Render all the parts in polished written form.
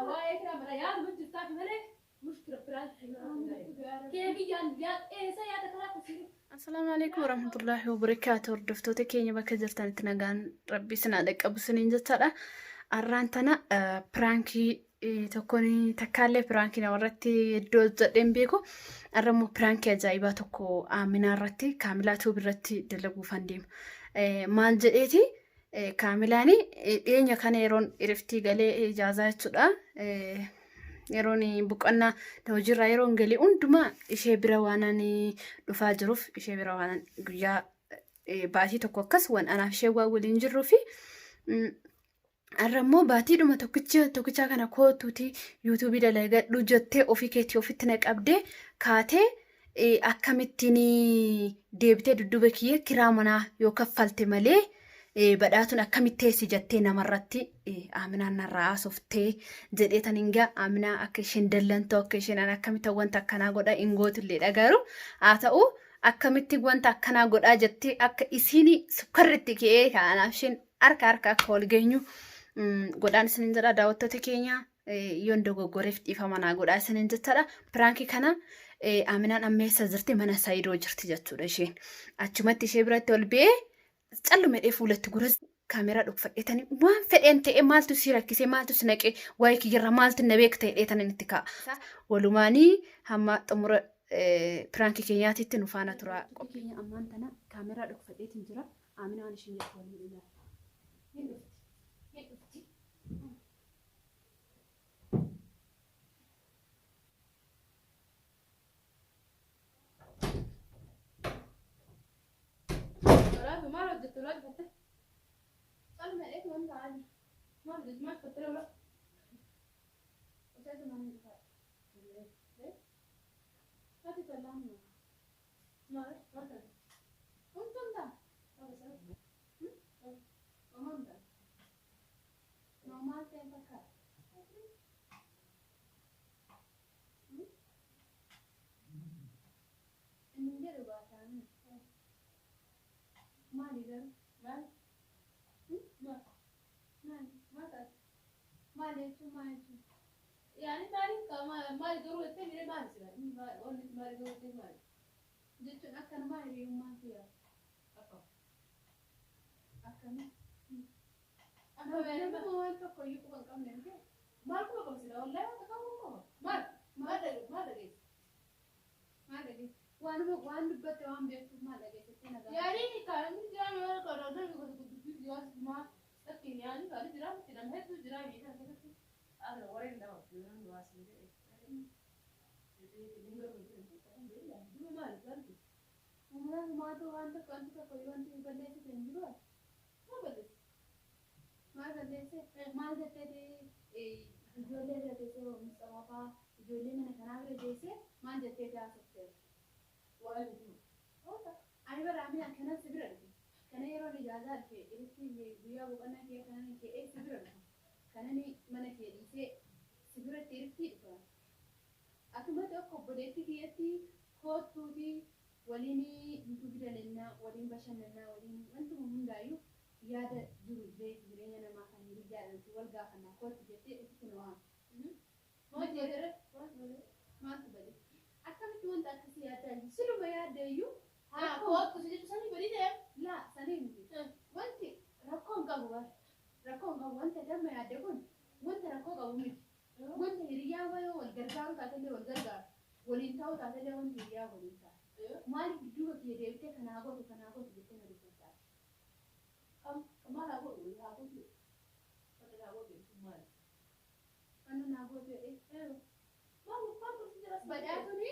Waa'ee kiraa mana yaadu jirtaaf malee mushkila biraan keebiyyaan eessa yaada karaa kusiiru. Assalaamu alaikum warahmatullahi wabarakaatu. Hordoftoota keenya bakka jirtanitti nagaan rabbi isin haa dhaqqabu isiniin jechaadha. Arraan tana piraankii tokkoon takkaallee piraankii namarratti iddoo hojjedheen beeku. Arra immoo piraankii ajaa'ibaa tokko Aaminaa irratti Kaamilaa Tuub irratti dalaguufan deema. Maal jedheeti Kaamilaan dhiyeenya kana yeroon iriftii galee ijaazaa jechuudha. Yeroon boqonnaa hojiirraa yeroon galee hundumaa ishee bira waanan dhufaa jiruuf ishee bira waanan guyyaa baatii tokko akkas waan anaaf ishee waan waliin jirruu fi har'a immoo baatiidhuma tokkicha tokkichaa kana kootuuti yuutuubii dalagadhu jettee ofii keetii ofitti na qabdee kaatee akkamittiin deebitee dudduuba kiyya kiraa manaa yoo kaffalte malee badhaatuun akkamitti teessi jettee namarratti Aaminaan narraa haasoftee jedhee tan hin gaa Aaminaa akka isheen dallantoo akka isheen an akkamitti wanta akkanaa godha hin gootulleedha garuu haa ta'u akkamitti wanta akkanaa godhaa jettee akka isiin sukkarri itti ka'ee kanaaf isheen harka harka akka wal geenyu godhaan isinin jedha daawwattoota keenya yoon dogoggoreef dhiifama naa godhaa isinin jechaadha. Piraankii kana Aminaan amma eessa jirti mana Sayidoo jirti jechuudha isheen. Achumatti ishee biratti ol ba'ee calluma jedhee fuulatti gura kaameraa dhokfadheetanii waan fedheen ta'e maaltu si rakkisee maaltu si naqee waa'ee kiyyarra maaltu na beekta jedheetanii itti ka'a. Walumaanii hamma xumura piraankii keenyaatitti nu faana tura. Qophii keenya ammaan tana kaameraa dhokfadheetiin jira. Aminaan isheen jettu waliin ilaalla. Hin dhufti. Hin dhufti. Walaatu maal hojjette ulaa cufatte? Calma jedheetu waan ta'aa jira. Maal hojjette maal cufatte ulaa? Useetu mana cufaadha. Ati tollaan hima. Maal maal ta'e? Humtuun ta'a. Homaan ta'a. Maal ta'e fakkaata? Inni jedhu baataa mina. Maali garuu? Maal? Maal? Maali? Maal taate? Maal jechuun maal jechuun? Yaani maaliif maali garuu jettee miree maali sila? Wanni maali garuu jettee maali? Jechuun akkanumaa hiriyummaan kiyya. Akkam. Akkamii? Akka Nama waan tokko iyyuu quba hin qabne miti. Maal quba qaba sila? Wallaahi waan takka quba qaba. Maal? Maal dhageesse? Maal dhageesse? Maal dhageesse? Waanuma waan dubbatte waan beektuuf maal dhageessettee na gaafate. Yaani kaanni jiraa yoo qabu namni gosa dubbii jiraa maa fakkiin yaani kaanni jiraa miti nama hedduu jiraa biyya kana keessatti. Akka warreen nama namni waa siin jedhe. Duba maali wanti? Uumaa humaatu waan tokko wanti tokko iyyuu wanti balleessite hin jiru. Maal balleesse? Maal balleesse? Maal jetteeti ijoollee bira teessee Mustafaa fa'aa ijoollee mana kanaa bira teessee maal jetteeti haasofte? Waa'ee miti. Ani bara Amina kanan si bira dhufe. Kana yeroon ijaazaa dhufe irratti guyyaa boqonnaa kee kanan ka'ee si bira dhufa. Kanan mana kee dhiisee si biratti irratti dhufa. Atuma tokko obboleettii kiyyatti koottuuti waliin yuutuubii dalannaa, waliin bashannannaa, waliin wantuma hundaayyuu yaada jiru jireenya namaa kan hiriyyaadhaan wal gaafannaa koottu jettee ofitti na waamte. Maal jedhe? Maaltu bade? Akkamitti wanta akkasii yaaddaa jirti? Siluma yaadda iyyuu Haa koottu si jechu sanii badii ta'e. Laa sanii miti. Wanti rakkoo hin qabu bara. Rakkoo hin qabu wanta damma yaadde kun wanta rakkoo qabu miti. Wanta hiriyyaa yoo wal gargaaruu taatellee wal gargaaru. Waliin ta'uu taatellee wanti hiriyyaa waliin ta'a. Maaliif dudduuba kiyya deebitee kanaa gootu kanaa gootu jettee na dubbattaa? Maal haa godhu? Haa godhu. Wanta haa godhu jechuun maali? Wanna naa gootu jedhee. Maal maal godhu jira? Badhaatuun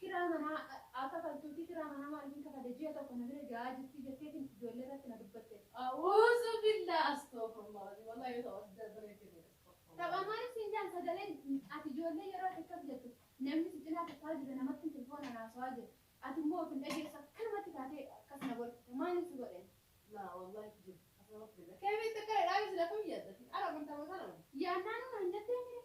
kiraa manaa akka kafaltuuti kiraa manaa maaliif kafalte ji'a tokko na bira gahaa jirti jetteetiin ijoollee irratti na dubbatte. A'uuzu billah astaghfirullah. Wallahi yoo ta'u as darbaree kenne. Tapha maaliif siin jaan sagaleen ati ijoollee yeroo ati akkas jettu namni si cinaa takkaa jira namatti telefoona haasawaa jira. Ati immoo of hin dhageessu akkanumatti taatee akkas na godhte maaliif si godhe? Laa wallahi jiru. Astaghfirullah. Keebii takka dhaabi sila kam yaadda? Ana amantaa mataa nama. Yaannaan hin jettee mire?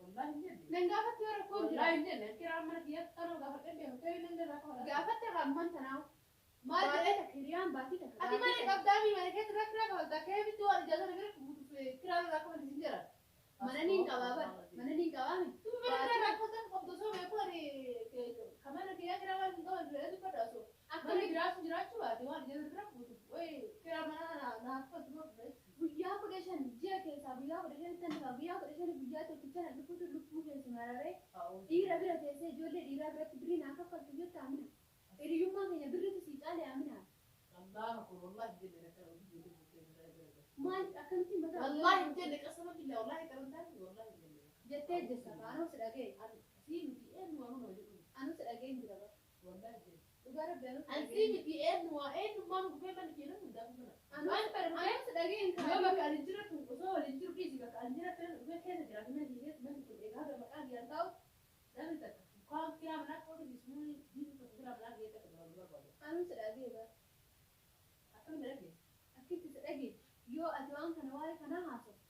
Wallahi hin jenne. Nan gaafatte yoo rakkoon jira. Wallahi hin jenne. Kiraa mana kiyya kana gaafadhee beeku. Keebii nan irraa kafala. Gaafatte amman tanaa. Maal jedhee? Hiriyaan baatii takka. Ati mana qabdaa mi mana keessa irraa kiraa kafalta. Keebitti waan ijaazaa bira kiraa irraa kafalti sin jedha. Mana niin qabaa bara. Mana niin qabaa mi. Mana jiraachuu baate waan jedhu bira fuutu. Kiraa mana naaf Guyyaa 15 ji'a keessaa guyyaa 15 tan dhufa. Guyyaa 15 guyyaa tokkicha na dhufuutu lubbuu keessa mararee dhiira bira teessee ijoollee dhiiraa biratti birrii naa kaffaltu jetta Amina. Hiriyyummaa keenya birritu sii caale, Amina. الله أكبر، والله jenne kana hojii ijoollee. Maal akkamitti mataa والله jenne، قسما بالله، والله tarantaani والله jenne. Jettee jirta, anuu si dhagee. Sii miti, eenyu waan hojii jedhu. Anuu si dhagee hin jira bara. والله jenne. Dhugaa rabbi, anuu si An dhagee. sii miti, eenyu waa eenyummaa nu gubee manni keenya hundaaf mana. Anuu Waan fedhe anuu si dhagee hin yoo kaa'in. Bakka ani jirattu osoo waliin jiru dhiisi, bakka ani jirattu dhufee keessa jiraatu mana keessa manni kun egaa haga maqaa kiyyaan taa'u namni takka kaan kiraa manaa qabu dhiisuu dhiisuu tokko kiraa manaa kiyya takka dabaluu barbaadu. Anuu si dhagee bara. Akkamiin dhagee? Akkitti si dhagee, yoo ati waan kana waa'ee kanaa haasoftu,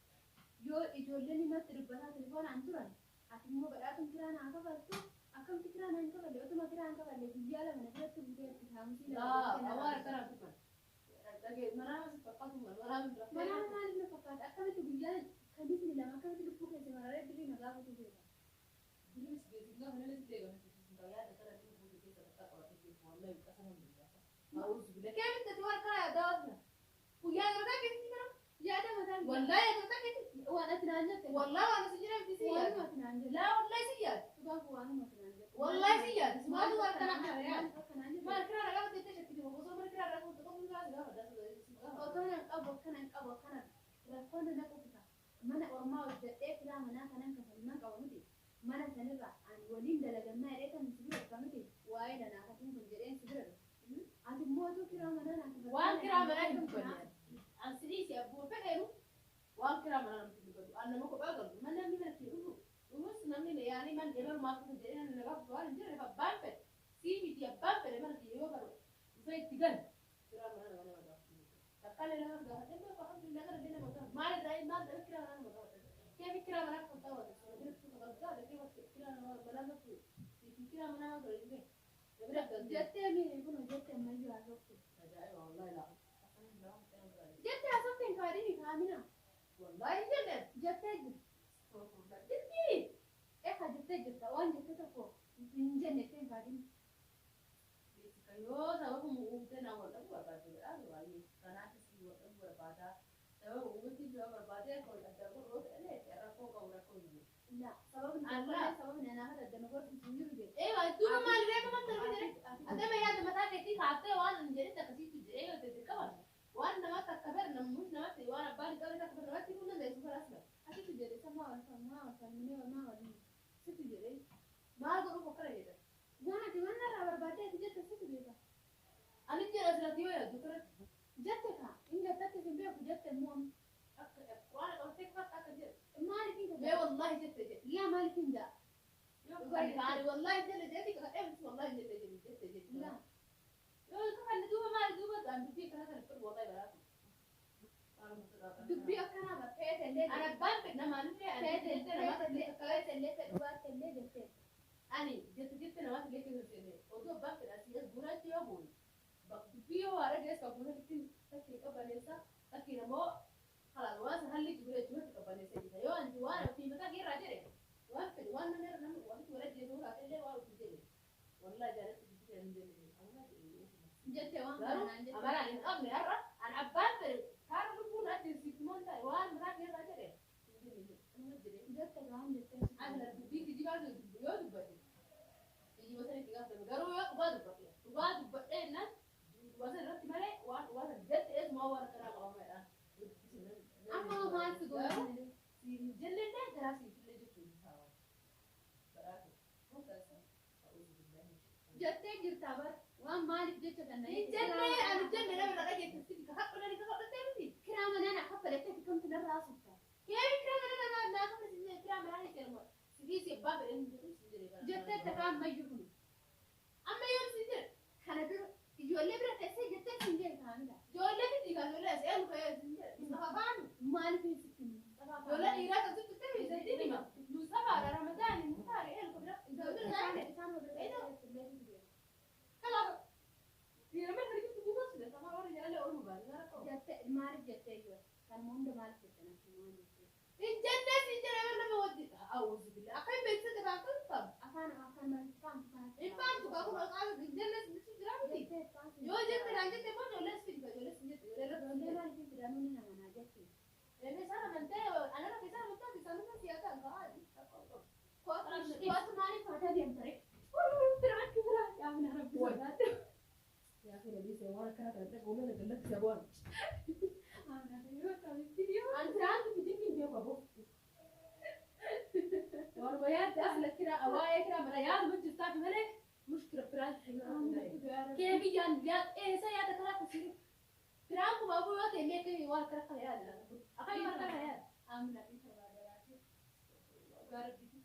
yoo ijoolleen himatti dubbataa telefoonaan turan, ati immoo badhaatuun kiraa naa kafaltu, akkamitti kiraa naa hin kafalle, otuma kiraa hin kafalle guyyaa 2 na biratti butee itti saamusii 2 Laa jettee na waan gaafata. akkanaa dubban. Dhagee manaa si fakkaatu manaa bira. Manaa maaliif na fakkaata? Akkamitti guyyaa kamisni 2 akkamitti lubbuu keessa mararee birrii na gaafatu feeta? Bilis geessi gaafa namni si deeggarsa yaada kana lubbuu keessa takka qabatee beeku wallahi qasama billah. أعوذ بالله، كيف أنت تقول كذا يا دواء ويا غرتك أنت مرة. Yaada mataa kiyya. والله يا غرتك أنت. Waan ati naan jette. والله وأنا سجينا في سياد. Waanuma ati naan jette. لا والله سياد. Dhugaaf waanuma ati naan jette. والله سياد ما تقول كذا. Maaliif akka naan jette? ما كنا رقبت تشكي وصوم ما كنا رقبت تقوم بس Otoo nan qabu akkana hin qabu, akkana rakkoon na qufisa. Mana ormaa hojjedhee kiraa manaa kanan kafalu nan qaba miti. Mana sanirra ani waliin dalagannaa jedhee kan si bira dhufa miti. Waa'ee danaafatiin kun jedheen si bira dhufa. Ati immoo otoo kiraa manaa naa kafaltee waan kiraa manaa hin akkam dubbanne. An sidii abbuma fedheenu waan kiraa manaa namatti dubbatu. An nama kophaa galu. Man namni mana kee dhufu. Dhufus namni yaani man ebalu maaf dhufu jedhee namni na gaafatu waan hin jirre abbaan fedhe. Sii miti, abbaan fedhe mana kee yoo galu dhufee itti galu. Kiraa manaa nama nama gaafatu. Takkaalee nama gaafate beeku, alhamdulillah, gara illee nama gaafatu. Maal irraa maal dhabe kiraa manaa nama gaafate. Keefi kiraa manaa kan taa'u soora bira dhufuu kan gaafate keefi kiraa manaa natti kiraa manaa galu dhufee. Bira galu. Jettee miiri kun jettee ammayyuu haasofte. Ajaa'iba wallahi laa. Jettee haasofte hin kaadhini kaamina. والله jenne. Jettee jirti. Jirti. Efa jettee jirta, waan jette tokko hin jenne jettee hin kaadhini. Yoo sababa uumtee naa wal dhabuu barbaadde godhaa baay'ee kanaafis wal dhabuu barbaada. Sababa uumatti yoo barbaade akka wal adda godhu yoo fedhan rakkoo qabu, rakkoo hin jiru. La sababni Allah. tokkollee sababni anaaf adda nu gorsiisu hin jiru jedhe. Ee duuba maal reefa man darbe jedhe. Adama yaada mataa keetii kaaftee waan hin jedhin akkasiitu jedhee yoo ta'e dirqama. Waan namatti akka fedhan namni namatti waan abbaan hin qabne akka fedhan namatti himuu dandeessu kanaas la. Asitu jedhe isa maa wal maa wal falminee maa wal situ jedhe. Maal godhuuf akkana jedha. Waan ati waan narraa barbaadde ati jette situ beeka. Ani jedha asirratti yoo yaaddu kanatti Jette kaa hin gattatti sin beeku jette immoo amma. Akka waan qabattee kafatta akka jedhe. Maaliif hin Mee gattatti? wallahi jette jedhe. Laa maaliif hin ja'a? Ani wallahi jelle jedhi kakadhee wallahi jelle jedhi jette jedhi. Laa Yoo kafanne duuba maali duuba an dubbii kana kana fudhu wallahi baraatu. Dubbii akkanaa bar feetellee Ani abbaan fedhe namaan illee ani jette namaatti feetellee fedhubaattellee jettee. Ani jette jette namaatti illee keessa seene oduu abbaan fedhe asii as guuraatti yoo buune dubbii yoo haara geessa bakka takkii qabbaneessa takkii immoo kalaas waan san halli jiru jechuun qabbaneessa jira yoo anti waan ofii mataa keerraa jedhe waan fedhe waan namni irra namni waan wala jeesu taate illee waan ofii jedhe wallahi jaalatti dubbii hin jenne amma jedhe. Jettee waan Garuu kana naan jette. amalaan hin qabne har'a an abbaan fedhe kaara lubbuun adde siifimoon ta'e waan mataa keerraa jedhe hin jenne amma jedhe. Jette waan jettee situ. Ani dubbii kijibaa yoo dubbate kijiba sana itti gaafatame, garuu yoo dhugaa dubbadhe dhugaa dubbadhe jennaan dhugaa sana irratti malee waan dhugaa sana jette eesumaa waan akkanaa qabamaadha. Amma maal si goone? Siif hin jennellee garaa siif illee jechuun ta'a. Baraatu. Jettee jirtaa bar waan maaliif jecha kana Hin jennee ani jenne nama irraa dhageette si kakadhu nani kakadhattee miti. Kiraa manaa na kaffalettee ati kamtu narraa haasofta. Keebi kiraa manaa naa naa kaffale kiraa manaa ni jedhamu. Siif si abbaa fedhe hin jedhu si jedhee bara. Jettee takka ammayyuu kun Amma yoom si jedhe? Kana dura ijoollee bira teessee jettee sin jee kaamila. Ijoollee miti kan ijoollee as eenyu ka'ee si jedhe. Mustafa Baanu. Maaliif hin sitti himu? Mustafa Ijoollee dhiiraa kan sitti ta'e zayitiin hima. Mustafa Ramadaani Muktaari eenyu kan bira. Ijoollee Isaan isaan isaan bira teessee illee situ beeka. Kalaaf. Dhiira mana hirkiftu guutuu sile sama warri jaalallee ooluu baale. Jettee maaliif jettee iyyuu kanuma hunda maaliif jette natti waan jettee. Hin jennee si jedhe. A'uuzu billah. Akkamiin beeksisa gataa akka faama? Afaan afaan maalitti faamtu kanatti. Hin faamtu kaa kun qaama jallas bisu jira miti. Yoo jette naan jette immoo ijoollees fidi ijoollees hin jette ijoollee irratti Ijoollee maaliif fidaa nuuni nama naa jette. Inni isaan amantee anarra keessaa amantee isaan irra siyaasaa kaa Kootu maaliif faata deemta ree? Piraanki biraa yaamna rabbi sodaadhu. Yaa fi nabii waan akkana kana dhaquu mala gallatti jabu'an. An piraanki fidin hin beeku aboo. Waanuma yaadde as lakkiraa waa'ee kiraa mana yaaduma jirtaaf malee mushkila piraanki keebiyyaan yaad eessa yaada karaa kasiru. Piraankuma aboo yoo ta'e mee akka waan akkana kana yaada. Akkami waan akkana yaada. Amna dhiifama garaati. Dhugaa rabbiiti.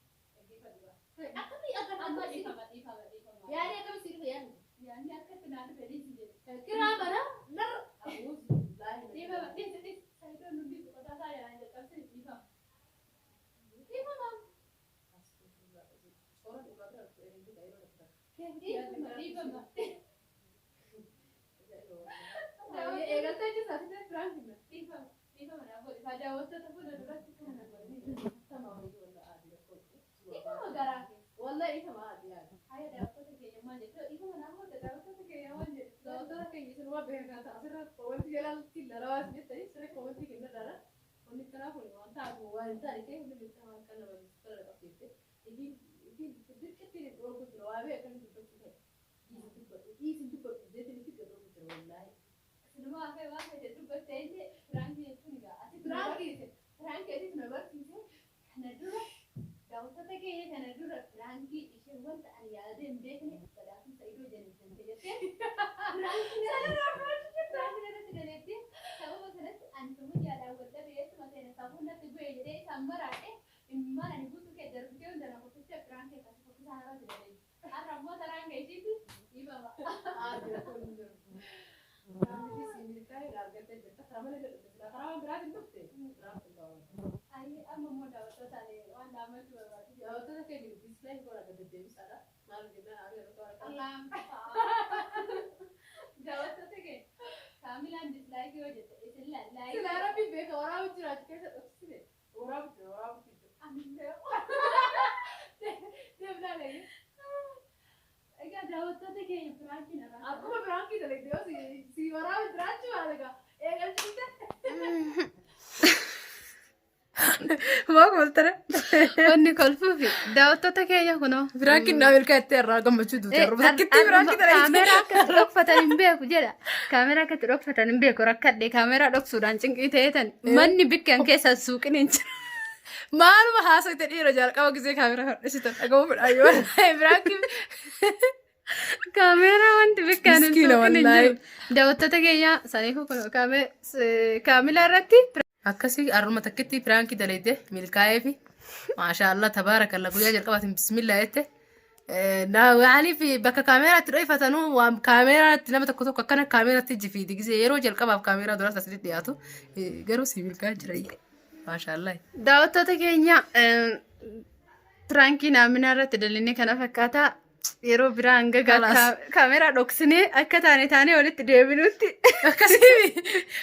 Akkamii akka Amma akkami dhiifama dhiifama dhiifama. yaadni akkamii si dhufe yaadni. Yaadni akkatti naa dhufe dhiisi jedhe. Kiraa mana narra. A'uuzu billaahi. Dhiifama dhiisi dhiisi. Sayidoon nu dhiisu qotaa isaa yaa'an jalqabsee dhiifama. Dhiifama. Dhiifama dhiifama. Eegaltee jirta ati piraanki. Dhiifama dhiifama naa godhi. Faayidaa daawwattoota fuula duratti kana na godhi. Dhiifama garaa kee. Wallahi dhiifama haati yaada. Haya daawwattoota keenya maal jedhu? Dhiifama naa godhe daawwattoota keenya maal jedhu? Daawwattoota keenya isin waan beekan ta'a asirra komantii jalatti lalawaas jettanii siree komantii kenna dhala. Wanni kanaa kun waan taatu waan hin taane ta'e hundi beektaa waan kana nama tola qabsiifte. Ifiin ifiin dirqitti dhorku jira waa beekan dubbachuu ta'e. Dhiisin dubbadhu dhiisin dubbadhu jeetiin itti dhorku jira wallaahi. Sinumaa hafee waan fedhe dubbattee illee piraankii jechuun egaa ati Piraankii piraankii adiif na barsiise. Kana dura daawwattoota keenya kana dura piraankii ishee wanta ani yaadee hin beekne badhaasni Sa'idoo jennee jettee piraankii irratti daleetti sababa kanatti ani sumuyyaadhaan wal dhabee eessuma seena safuun natti bu'e jedhee isaan maraadhe immaan ani guutuu kee darbitee hunda na koffistee piraankii akkasii fokkisaan irratti daleetti. Har'a immoo taraan geeshiitti dhiifama. Haati rakkoon hin jiru. Namni si milkaa'ee argattee jirta. Karaa malee jedhu silaa karaa waan biraatiin dhufte. Ayyee amma immoo daawwattoota ani waan dhaammachuu barbaadu. Daawwattoota keenya dislike godha gad deddeebisaadha. Maal jennaan haa yeroo toora Daawwattoota keenya kaamilaan dislaayikii yoo jette isin laayikii. Silaa rabbi beeka waraabu jiraatu keessa dhoksine. Waraabu jira waraabu jira. Anillee. Deemnaa leeyye. Egaa daawwattoota keenya piraankiin irraa. Akkuma piraankii dalagde yoo si waraabu jiraachuu baate egaa eegalchiiste. Maa koltare? Wanni kolfuufi daawwattoota keenya kunoo. Piraankiin naa milkaa'ettee irraa gammachuu duute. Bakkitti piraankii dalagde. Kaameraa akkatti dhokfatan hin beeku jedha. Kaameraa akkatti dhokfatan hin beeku rakkadhe kaameraa dhoksuudhaan cinqii ta'eetan manni bikkan keessa suuqin hin jiru. Maaluma haasofte dhiira jalqaba gisee kaameraa hodhisitan dhaga'uu fedha yoo piraankiin. Kaameraa wanti bikkaan hin Miskiina suuqin hin wallaahi. jiru. Daawwattoota keenya saniifuu kunoo kaamilaa irratti Akkasii har'uma takkitti piraankii dalagde milkaa'eefi maashaallah tabaarakalla guyyaa jalqabaatiin bismillah jette. Maaliif bakka kaameeraatti dho'ifatanuu waan kaameeraatti nama tokko tokko akkana kaameeraatti jifiiti gisee yeroo jalqabaaf kaameeraa duras asitti dhiyaatu garuu si milkaa'ee jira maashaallah. Daawwattoota keenya piraankiin Aaminaa irratti dalinne kana fakkaata. Yeroo biraa hanga Kalaas. kaameraa dhoksinee akka taane taanee walitti deebinutti. Akkasii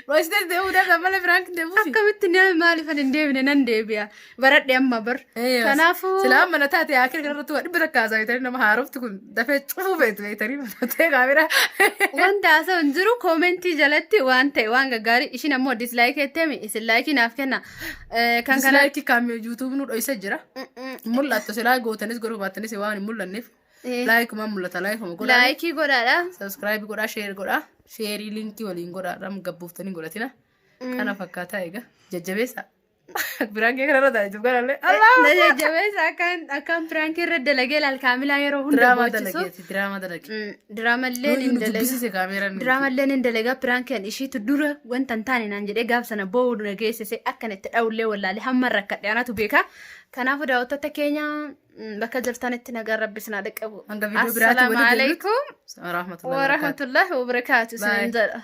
dho'isitee deemuu danda'a malee piraankiin deemuufi. Akkamitti nama maaliif hin deebine nan deebi'a. Baradhe amma bar. Kanaafuu Silaa mana taate akira kanarratti waa 100 haasaa beektanii nama haarofti kun dafee cufuu beektu beektanii mana ta'e kaameraa. Wanta haasa'u hin jiru koomentii jalatti waan ta'e waan gaggaarii ishiin ammoo dislaayikii jetteemi isin laayikii naaf kenna. Kan kana Dislaayikii kaamee yuutuub nu dho'isa jira. Mul'attu silaa gootanis godhuu baattanis waan hin mul'anneef. Laayikumaan mul'ata laayikuma godhaa. Laayikii godhaadha. Subscribe godhaa share godhaa. Sheerii linkii waliin godhaa ram gabbuuftanii godhatina. Kana fakkaataa egaa jajjabeessaa. Biraankii kanarra taa'e jiru kanallee. Allah! Na jajjabeessa akkaan akkaan piraankii irra dalagee laal kaamilaa yeroo hunda Diraamaa boochisu. dalageeti diraamaa dalage. Diraamallee Nuyi hin nu dalaga. dubbisiise kaameeraan. Diraamallee hin dalagaa piraankii ishiitu dura wanta hin taane naan jedhee gaaf sana boo'uu na geessise akkan itti dha'ullee wallaalee hamma rakkadhe anatu beeka. Kanaafuu daawwattoota keenya bakka jirtanitti nagaan rabbi isin haa dhaqqabu. Hanga viidiyoo biraatiin Assalaamu walitti alaikum Rahmatullahi wa barakaatuh. warahmatullahi wabarakaatu isiniin Bye. jedha.